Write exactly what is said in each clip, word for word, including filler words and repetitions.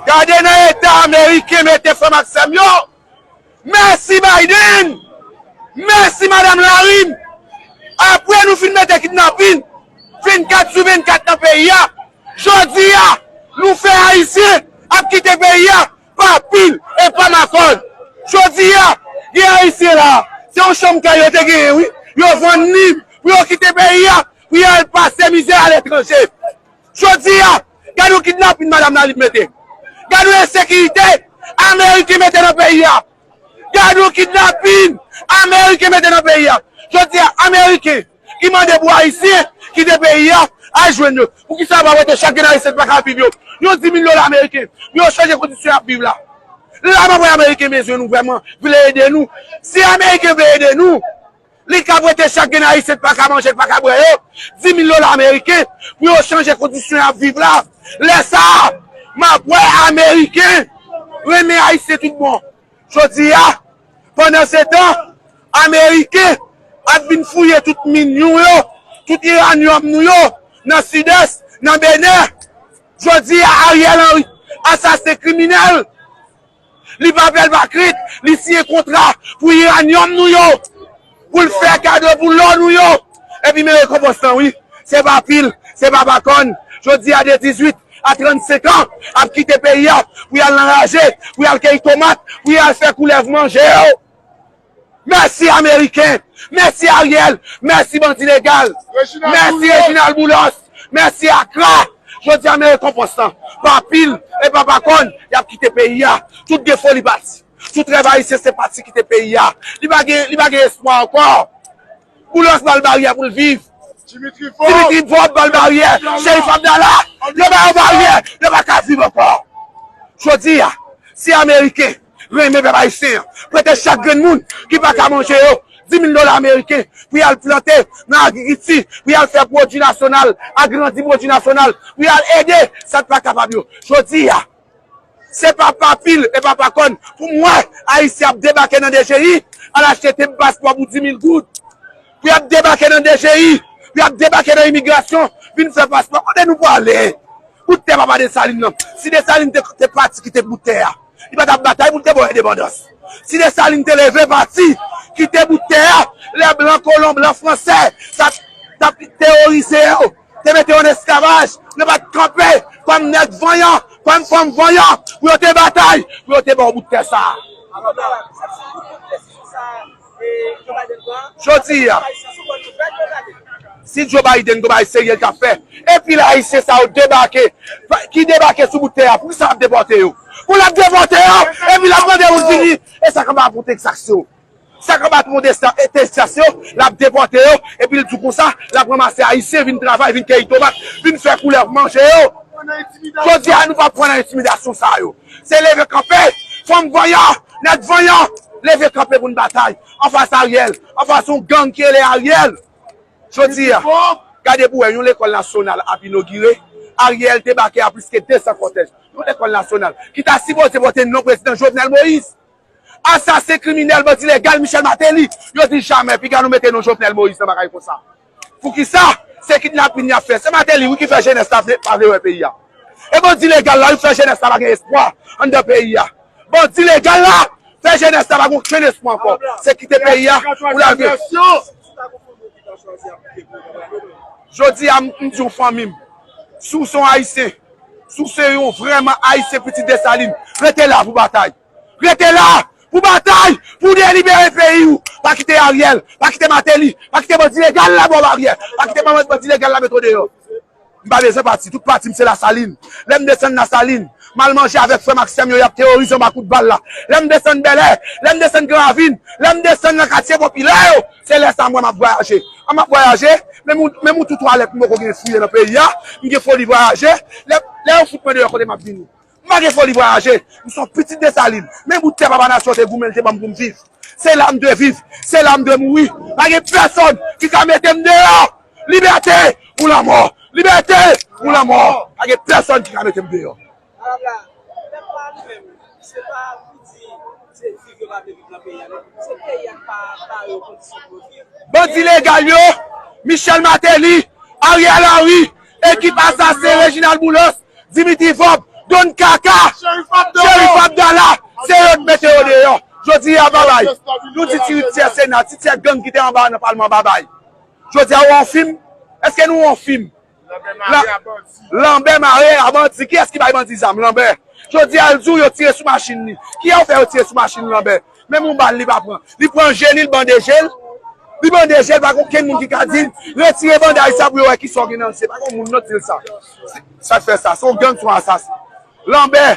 Gade nan eta Ameriken mete frè m ak sè m yo. Mèsi Biden! Mèsi Madanm Larime! Apre nou fin mete kidnapin vennkat sou vennkat nan peyi a, jodi a, nou fè Ayisyen ap kite peyi a pa pil e pa makòn. Jodi a, gen Ayisyen la, se yon chanm kay yo te genyen, wi. Yo vann li pou yo kite peyi a, pou y al pase mizè aletranje. Jodi a, gade yon kidnapin Madanm Larime mete. Gade yon ensekirite Ameriken mete nan peyi a. Gade yon kidnapin Ameriken mete nan peyi a. Jodi a, Ameriken ki mande pou Ayisyen kite peyi a, al jwenn yo. Poukisa yo pa prete chak grenn Ayisyen ki pa ka viv yo yon dis mil dola ameriken pou yo chanje kondisyon y ap viv la? La m ap wè Ameriken bezwen nou vrèman, vle ede nou. Si Ameriken vle ede nou, li ka prete chak grenn Ayisyen ki pa ka manje, ki pa ka bwè yo, dis mil dola ameriken pou yo chanje kondisyon y ap viv la. Lè sa a, m ap wè Ameriken renmen Ayisyen tout bon. Jodi a, pandan se tan, Ameriken ap vin fouye tout min nou yo, tout iranyòm nou yo, nan Sidès, nan Benè. Jodi a, Ariel Henry, asasen kriminèl, li pa pè, l pa krent, li siyen kontra pou iranyòm nou yo, pou l fè kado pou lò nou yo. Epi men rekonpans lan, wi. Se pa pil, se pa pa kòn. Jodi a, de dizuit a trannsenk an, ap kite peyi a, pou y al nan raje, pou y al keyi tomat, pou y al fè koulèv manje yo. Mèsi Ameriken, mèsi Ariel, mèsi bandi legal, mèsi Reginald Boulos, mèsi Akra. Jodi a, men rekonpans lan. Pa pil e pa pa kòn, y ap kite peyi a. Tout gen foli pati. Tout rèv ayisyen se pati kite peyi a. Li pa gen, li pa gen espwa ankò. Boulos ba l baryè pou l viv. Dimitri Vorbe ba l baryè. Cherif Abdallah, yo ba yo baryè. Yo pa ka viv ankò. Jodi a, si Ameriken renmen pèp ayisyen an, prete chak grenn moun ki pa ka manje yo dis mil dola ameriken pou y al plante nan agrikilti, pou y al fè pwodui nasyonal, agrandi pwodui nasyonal, pou y al ede sa k pa kapab yo. Jodi a, se pa pa pil e pa pa kòn pou m wè Ayisyen ap debake nan D G I, al achte tenb paspò pou dis mil goud. Pou y ap debake nan D G I, pou y ap debake nan imigrasyon, vin fè paspò. Kote nou prale? Bout tè papa Desalin nan. Si Desalin te, te pati kite bout tè a, li pa t ap batay pou l te ba w endepandans. Si Desalin te leve pati, kite bout tè a, lè blan kolon, blan fransè, t ap, t ap teworize yo, te mete yo nan esklavaj, yo pa t kanpe kòm nèg vanyan, kòm fanm vanyan, pou yo te batay, pou yo te ba w bout tè sa a. Jodi a, si Joe Biden gon bagay serye l ka fè, epi lè Ayisyen sa yo debake, ki debake sou bout tè a, poukisa l ap depòte yo? Pou l ap depòte yo, epi l ap mande moun vini, e sa k anba pon Texas yo. Sa k anba pon Texas yo, l ap depòte yo, epi l di konsa, l ap ranmase Ayisyen, vin travay, vin keyi tomat, vin fè koulèv manje yo. Jodi a, nou p ap pran nan entimidasyon sa yo. Se leve kanpe, fanm vanyan, nèg vanyan, leve kanpe pou n batay. Anfas Ariel, anfas yon gang ki rele Ariel. Jodi a, gade pou wè yon lekòl nasyonal ap inogire, Ariel debake a plis ke de san kòtèj. Yon lekòl nasyonal ki ta sipoze pote non prezidan Jovenel Moïse. Asasen, kriminèl, bandi legal Michel Martelly, yo di jamè piga nou mete non Jovenel Moïse nan bagay konsa. Poukisa? Se kidnapin y ap fè. Se Martelly wi ki fè jenès la vle, pa vle wè peyi a. E bandi legal la wi fè jenès la pa gen espwa anndan peyi a. Bandi legal la fè jenès la pa gen okenn espwa ankò. Se kite peyi a pou l al viv. Jodi a, m, m di yon fanmi m, si w se yon Ayisyen, si w se yon vrèman Ayisyen pitit Desalin, rete la pou batay. Rete la pou batay, pou delibere peyi w. Pa kite Ariel, pa kite Martelly, pa kite bandi legal la ba w baryè, pa kite manman bandi legal la mete w deyò. M pa bezwen pati, tout pati m se Lasalin. Lè m desann Lasalin, m al manje avèk frè m ak sè m yo, y ap teworize anba kout bal la. Lè m desann Bèlè, lè m desann Gran Ravin, lè m desann nan katye popilè yo, se lè sa a m wè m ap vwayaje. An m ap vwayaje, menm yon, menm yon tou twalèt m poko gen fouye nan peyi a, m gen foli vwayaje, lè, lè yo fout mwen deyò kote m ap vini. M pa gen foli vwayaje. M se yon pitit Desalin. Men bout tè papa nasyon te goumen, l te ban m pou m viv. Se la m dwe viv. Se la m dwe mouri. Pa gen pèsonn ki ka mete m deyò. Libète ou lanmò! Libète ou lanmò! Pa gen pèsonn ki ka mete m deyò. Madam la, pèp la li menm, se pa pou di se viv yo pa vle viv nan peyi a, men se peyi a ki pa ba yo kondisyon pou yo viv. Bandi legal yo, Michel Martelly, Ariel Henry, ekip asasen Reginald Boulos, Dimitri Vorbe, Don Kaka, Cherif Abdallah, se yo k mete yo deyò. Jodi a, babay, nou di ti, ti sena, ti, ti gang ki te anba nan palman, babay. Jodi a, ou an fim? Èske nou an fim? Lanbè mare a bandi. Lanbè mare a bandi. Kiyès ki bay bandi zam? Lanbè. Jodi a, l di w yo tire sou machin li. Kiyè w fè yo tire sou machin Lanbè? Menm yon bal li pa pran. Li pran je li, li bande je l. Li bande je l, pa gen okenn moun ki ka di l, retire banday sa pou yo wè kisa w gen nan je. Pa gen moun non ki di l sa. Sa k fè sa? Se yon gang, se yon asasen. Lanbè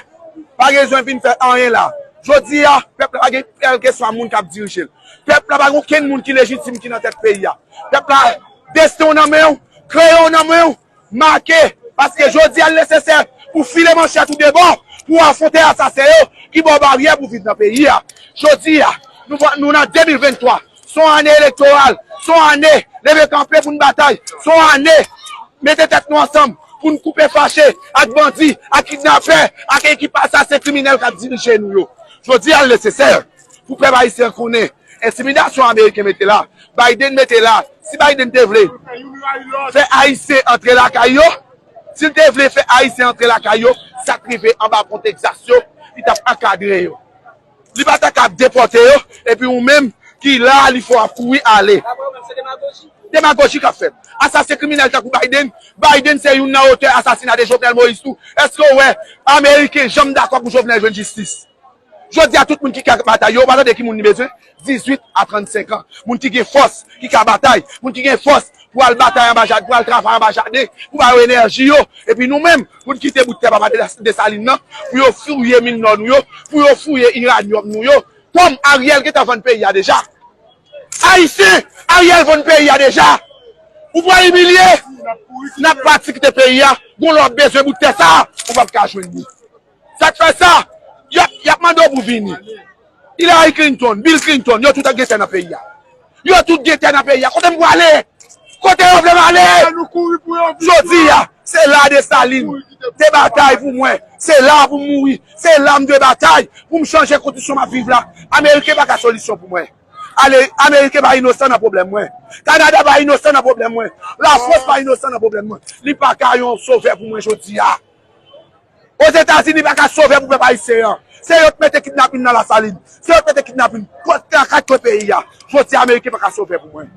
pa gen bezwen vin fè anyen la. Jodi a, pèp la pa gen kèlkeswa moun k ap dirije l. Pèp la pa gen okenn moun ki lejitim ki nan tèt peyi a. Pèp la, desten w nan men w, kreyon w nan men w, make, paske jodi a l nesesè pou file manchèt ou de bò, pou afwonte asasen yo ki ba w baryè pou viv nan peyi a. Jodi a, nou, nou nan de mil venntwa, se yon ane elektoral, se yon ane leve kanpe pou n batay, se yon ane mete tèt nou ansanm pou n koupe fache ak bandi, ak kidnapè, ak ekip asasen kriminèl k ap dirije nou yo. Jodi a, l nesesè pou pèp ayisyen an konnen entimidasyon Ameriken mete la, Biden mete la. Si Biden te vle fè Ayisyen antre lakay yo, si l te vle fè Ayisyen antre lakay yo, sa k rive anba pon Texas yo, li t ap ankadre yo. Li pa ta ka depòte yo, epi ou menm ki la, li fè w ap kouri ale. Demagoji k ap fèt. Asasen kriminèl tankou Biden, Biden se youn nan otè asasina de Jovenel Moïse tou. Èske w wè Ameriken janm dakò pou Jovenel jwenn jistis? Jodi a, tout moun ki ka batay yo, ou pa tande ki moun li bezwen? Dizuit a trannsenk an. Moun ki gen fòs, ki ka batay. Moun ki gen fòs pou al batay anba jaden, pou al travay anba jaden, pou ba yo enèji yo. Epi nou menm, pou n kite bout tè papa Des-, Desalin nan, pou yo fouye min nò nou yo, pou yo fouye iranyòm nou yo. Kòm Ariel gentan vann peyi a deja. Ayisyen, Ariel vann peyi a deja. Ou pral imilye. N ap pati kite peyi a. Gon lè w ap bezwen bout tè sa a, ou p ap ka jwenn li. Sa k fè sa? Y ap, y ap mande w pou vini. Hillary Clinton, Bill Clinton, yo tout gen tè nan peyi a. Yo tout gen tè nan peyi a. Kote m prale? Kote yo vle m ale? Jodi a, se la Desalin te batay pou mwen. Se la pou m mouri. Se la m dwe batay pou m chanje kondisyon m ap viv la. Ameriken pa ka solisyon pou mwen. Ale, Ameriken pa inosan nan pwoblèm mwen. Kanada pa inosan nan pwoblèm mwen. Lafrans pa inosan nan pwoblèm mwen. Li pa ka yon sovè pou mwen jodi a. Ozetazini pa ka sovè pou pèp ayisyen an. Se yo k mete kidnapin nan Lasalin. Se yo k mete kidnapin. Kot nan kat kwen peyi a. Jodi a, Ameriken pa ka sovè pou mwen.